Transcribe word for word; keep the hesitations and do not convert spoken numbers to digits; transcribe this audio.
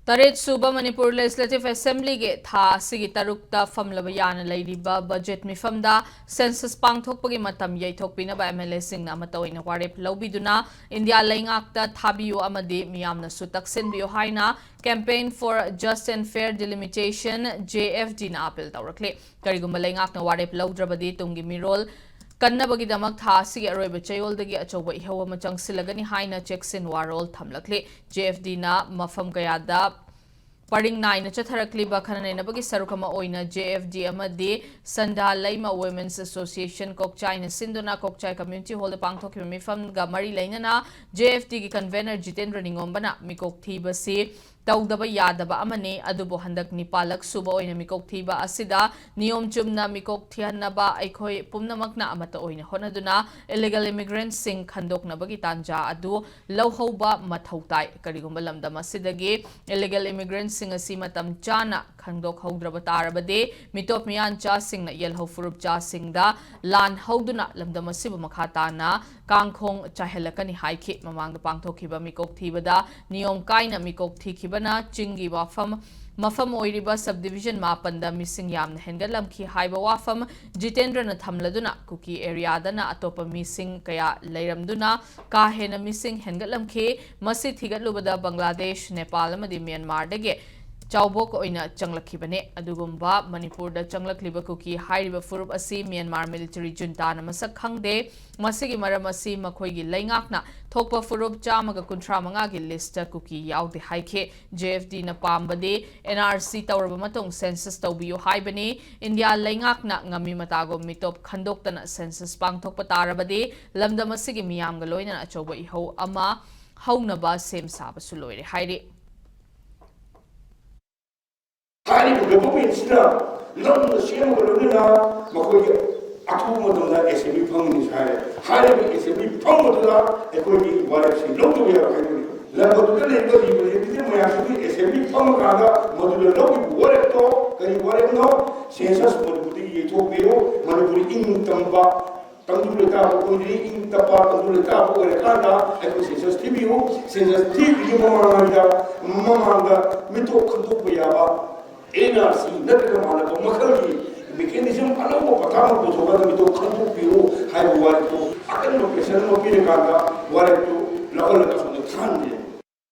ꯇꯔꯦꯠ ꯁꯨꯕ ꯃꯅꯤꯄꯨꯔ ꯂꯦꯖꯤꯁꯂꯦꯇꯤꯚ ꯑꯦꯁꯦꯝꯕ꯭ꯂꯤꯒꯤ ꯊꯥ ꯑꯁꯤꯒꯤ ꯇꯔꯨꯛꯇ ꯐꯝꯂꯕ ꯌꯥꯅ ꯂꯩꯔꯤꯕ ꯕꯖꯦꯠ ꯃꯤꯐꯝꯗ ꯁꯦꯟꯁꯁ ꯄꯥꯡꯊꯣꯛꯄꯒꯤ ꯃꯇꯝ ꯌꯩꯊꯣꯛꯄꯤꯅꯕ ꯑꯦꯝ ꯑꯦꯜ ꯑꯦꯁꯤꯡꯅ ꯑꯃꯠꯇ ꯑꯣꯏꯅ ꯋꯥꯔꯦꯞ ꯂꯧꯕꯤꯗꯨꯅ ꯏꯟꯗꯤꯌꯥ ꯂꯩꯉꯥꯛꯇ ꯊꯥꯕꯤꯌꯨ ꯑꯃꯗꯤ ꯃꯤꯌꯥꯝꯅꯁꯨ ꯇꯛꯁꯤꯟꯕꯤꯌꯨ ꯍꯥꯏꯅ Campaign for Just and Fair Delimitation, J F D ꯅ ꯑꯥꯄꯤꯜ ꯇꯧꯔꯛꯂꯤ꯫ ꯀꯔꯤꯒꯨꯝꯕ ꯂꯩꯉꯥꯛꯅ ꯋꯥꯔꯦꯞ ꯂꯧꯗ꯭ꯔꯕꯗꯤ ꯇꯨꯡꯒꯤ ꯃꯤꯔꯣꯜ ꯀꯟꯅꯕꯒꯤꯗꯃꯛ ꯊꯥ ꯑꯁꯤꯒꯤ ꯑꯔꯣꯏꯕ ꯆꯌꯣꯜꯗꯒꯤ ꯑꯆꯧꯕ ꯏꯍꯧ ꯑꯃ ꯆꯪꯁꯤꯜꯂꯒꯅꯤ ꯍꯥꯏꯅ ꯆꯦꯛꯁꯤꯟ ꯋꯥꯔꯣꯜ ꯊꯝꯂꯛꯂꯤ꯫ J F D ꯅ ꯃꯐꯝ ꯀꯌꯥꯗ ꯄꯔꯤꯡ ꯅꯥꯏꯅ ꯆꯠꯊꯔꯛꯂꯤꯕ ꯈꯟꯅ ꯅꯩꯅꯕꯒꯤ ꯁꯔꯨꯛ ꯑꯃ ꯑꯣꯏꯅ J F D ꯑꯃꯗꯤ ꯁꯟꯗꯥ ꯂꯩꯃ Women's Association ꯀꯣꯛꯆꯥꯏꯅ ꯁꯤꯟꯗꯨꯅ ꯀꯣꯛꯆꯥꯏ ꯀꯝꯃ꯭ꯌꯨꯅꯤꯇꯤ ꯍꯣꯜꯗ ꯄꯥꯡꯊꯣꯛꯈꯤꯕ ꯃꯤꯐꯝꯒ ꯃꯔꯤ ꯂꯩꯅꯅ J F D ꯒꯤ convener ꯖꯤꯇꯦꯟꯗ꯭ꯔ ꯅꯤꯉꯣꯝꯕꯅ ꯃꯤꯀꯣꯛ ꯊꯤꯕꯁꯤ ꯇꯧꯗꯕ ꯌꯥꯗꯕ ꯑꯃꯅꯤ, ꯑꯗꯨꯕꯨ ꯍꯟꯗꯛ ꯅꯤꯄꯥꯜꯂꯛ ꯁꯨꯕ ꯑꯣꯏꯅ ꯃꯤꯀꯣꯛ ꯊꯤꯕ ꯑꯁꯤꯗ ꯅꯤꯌꯣꯝ ꯆꯨꯝꯅ ꯃꯤꯀꯣꯛ ꯊꯤꯍꯟꯅꯕ ꯑꯩꯈꯣꯏ ꯄꯨꯝꯅꯃꯛꯅ ꯑꯃꯠꯇ ꯑꯣꯏꯅ ꯍꯣꯠꯅꯗꯨꯅ illegal immigrantꯁꯤꯡ ꯈꯟꯗꯣꯛꯅꯕꯒꯤ ꯇꯥꯟꯖꯥ ꯑꯗꯨ ꯂꯧꯍꯧꯕ ꯃꯊꯧ ꯇꯥꯏ꯫ ꯀꯔꯤꯒꯨꯝꯕ ꯂꯝꯗꯝ ꯑꯁꯤꯗꯒꯤ illegal immigrantꯁꯤꯡ ꯑꯁꯤ ꯃꯇꯝ ꯆꯥꯅ ꯈꯪꯗꯣꯛꯍꯧꯗ꯭ꯔꯕ ꯇꯥꯔꯕꯗꯤ ꯃꯤꯇꯣꯞ ꯃꯤꯌꯥꯟꯆꯥꯁꯤꯡꯅ ꯌꯦꯜꯍꯧ ꯐꯨꯔꯨꯞꯆꯥꯁꯤꯡꯗ ꯂꯥꯟ ꯍꯧꯗꯨꯅ ꯂꯝꯗꯝ ꯑꯁꯤꯕꯨ ꯃꯈꯥ ꯇꯥꯅ ꯀꯥꯡꯈꯣꯡ ꯆꯥꯏꯍꯜꯂꯛꯀꯅꯤ ꯍꯥꯏꯈꯤ꯫ ꯃꯃꯥꯡꯗ ꯄꯥꯡꯊꯣꯛꯈꯤꯕ ꯃꯤꯀꯣꯛ ꯊꯤꯕꯗ ꯅꯤꯌꯣꯝ ꯀꯥꯏꯅ ꯃꯤꯀꯣꯛ ꯊꯤꯈꯤꯕꯅ ꯆꯤꯡꯒꯤ ꯋꯥꯐꯝ ꯃꯐꯝ ꯑꯣꯏꯔꯤꯕ subdivision ꯃꯥꯄꯟꯗ ꯃꯤꯁꯤꯡ ꯌꯥꯝꯅ ꯍꯦꯟꯒꯠꯂꯝꯈꯤ ꯍꯥꯏꯕ ꯋꯥꯐꯝ ꯖꯤꯇꯦꯟꯗ꯭ꯔꯅ ꯊꯝꯂꯗꯨꯅ ꯀꯨꯀꯤ ꯑꯦꯔꯤꯌꯥꯗꯅ ꯑꯇꯣꯞꯄ ꯃꯤꯁꯤꯡ ꯀꯌꯥ ꯂꯩꯔꯝꯗꯨꯅ ꯀꯥ ꯍꯦꯟꯅ ꯃꯤꯁꯤꯡ ꯍꯦꯟꯒꯠꯂꯝꯈꯤ꯫ ꯃꯁꯤ ꯊꯤꯒꯠꯂꯨꯕꯗ ꯕꯪꯒ꯭ꯂꯥꯗꯦꯁ, ꯅꯦꯄꯥꯜ ꯑꯃꯗꯤ ꯃ꯭ꯌꯥꯟꯃꯥꯔꯗꯒꯤ ꯆꯥꯎꯕꯣꯛ ꯑꯣꯏꯅ ꯆꯪꯂꯛꯈꯤꯕꯅꯤ꯫ ꯑꯗꯨꯒꯨꯝꯕ ꯃꯅꯤꯄꯨꯔꯗ ꯆꯪꯂꯛꯂꯤꯕ ꯀꯨꯀꯤ ꯍꯥꯏꯔꯤꯕ ꯐꯨꯔꯨꯞ ꯑꯁꯤ ꯃ꯭ꯌꯥꯟꯃꯥꯔ military juntaꯅ ꯃꯁꯛ ꯈꯪꯗꯦ꯫ ꯃꯁꯤꯒꯤ ꯃꯔꯝ ꯑꯁꯤ ꯃꯈꯣꯏꯒꯤ ꯂꯩꯉꯥꯛꯅ ꯊꯣꯛꯄ ꯐꯨꯔꯨꯞ ꯆꯥꯝꯃꯒ ꯀꯨꯟꯊ꯭ꯔꯥ ꯃꯉꯥꯒꯤ listꯇ ꯀꯨꯀꯤ ꯌꯥꯎꯗꯦ ꯍꯥꯏꯈꯤ꯫ J F Dꯅ ꯄꯥꯝꯕꯗꯤ N R C ꯇꯧꯔꯕ ꯃꯇꯨꯡ census ꯇꯧꯕꯤꯌꯨ ꯍꯥꯏꯕꯅꯤ꯫ ꯏꯟꯗꯤꯌꯥ ꯂꯩꯉꯥꯛꯅ ꯉꯝꯃꯤ ꯃꯇꯥꯒꯨꯝ ꯃꯤꯇꯣꯞ ꯈꯟꯗꯣꯛꯇꯅ census ꯄꯥꯡꯊꯣꯛꯄ ꯇꯥꯔꯕꯗꯤ ꯂꯝꯗꯝ ꯑꯁꯤꯒꯤ ꯃꯤꯌꯥꯝꯒ ꯂꯣꯏꯅꯅ ꯑꯆꯧꯕ ꯏꯍꯧ ꯑꯃ ꯍꯧꯅꯕ ꯁꯦꯝ ꯁꯥꯕꯁꯨ ꯂꯣꯏꯔꯦ ꯍꯥꯏꯔꯤ꯫ ꯍꯥꯏꯔꯤꯕ ꯒꯚꯔꯟꯃꯦꯟꯁꯤꯅ ꯅꯧꯅ ꯁꯦꯝꯕꯒ ꯂꯣꯏꯅꯅ ꯃꯈꯣꯏꯒꯤ ꯑꯊꯨꯕ ꯃꯇꯝꯗ ꯑꯦꯁꯦꯝꯕ꯭ꯂꯤ ꯐꯝꯒꯅꯤ ꯍꯥꯏꯔꯦ꯫ ꯍꯥꯏꯔꯤꯕ ꯑꯦꯁꯦꯝꯕ꯭ꯂꯤ ꯐꯝꯕꯗꯨꯗ ꯑꯩꯈꯣꯏꯒꯤ ꯋꯥꯔꯦꯞꯁꯤ ꯂꯧꯗꯕ ꯌꯥꯔꯣꯏ ꯍꯥꯏꯕꯅꯤ꯫ ꯂꯝ ꯑꯗꯨꯗ ꯂꯩꯔꯤꯕ representative ꯃꯌꯥꯝꯁꯤꯒꯤ ꯑꯦꯁꯦꯝꯕ꯭ꯂꯤ ꯐꯝꯃꯀꯥꯟꯗ ꯃꯗꯨꯗ ꯂꯧꯔꯤꯕ ꯋꯥꯔꯦꯞꯇꯣ ꯀꯔꯤ ꯋꯥꯔꯦꯞꯅꯣ? census ꯃꯅꯤꯄꯨꯔꯗꯒꯤ ꯌꯩꯊꯣꯛꯄꯤꯌꯨ, ꯃꯅꯤꯄꯨꯔꯤ ꯏꯅꯤꯡ ꯇꯝꯕ ꯇꯪꯗꯨ ꯂꯩꯇꯥꯕ ꯑꯣꯏꯔꯤ꯫ ꯏꯪ ꯇꯞꯄ ꯇꯪꯗꯨ ꯂꯩꯇꯥꯕ ꯑꯣꯏꯔꯀꯥꯟꯗ ꯑꯩꯈꯣꯏ ꯁꯦꯟꯁꯁ ꯊꯤꯕꯤꯌꯨ꯫ ꯁꯦꯟꯁꯁ ꯊꯤꯕꯒꯤ ꯃꯃꯥꯡꯗ, ꯃꯃꯥꯡꯗ ꯃꯤꯇꯣꯞ ꯈꯟꯗꯣꯛꯄ ꯌꯥꯕ ꯑꯦꯟ ꯑꯥꯔ ꯁꯤ ꯅꯠꯇ꯭ꯔꯒ ꯃꯥꯟꯅꯕ ꯃꯈꯜꯒꯤ ꯃꯦꯀꯦꯅꯤꯖꯝ ꯑꯅꯧꯕ ꯄꯊꯥꯞ ꯑꯃ ꯄꯨꯊꯣꯛꯂꯒ ꯃꯤꯇꯣꯞ ꯈꯟꯗꯣꯛꯄꯤꯌꯨ ꯍꯥꯏꯕ ꯋꯥꯔꯦꯞꯇꯨ ꯑꯀꯟꯕ ꯄ꯭ꯔꯦꯁꯔ ꯑꯃ ꯄꯤꯔꯀꯥꯟꯗ ꯋꯥꯔꯦꯞꯇꯨ ꯂꯧꯍꯜꯂꯒ ꯑꯁꯣꯝꯗ ꯊꯥꯍꯟꯕꯅꯤ꯫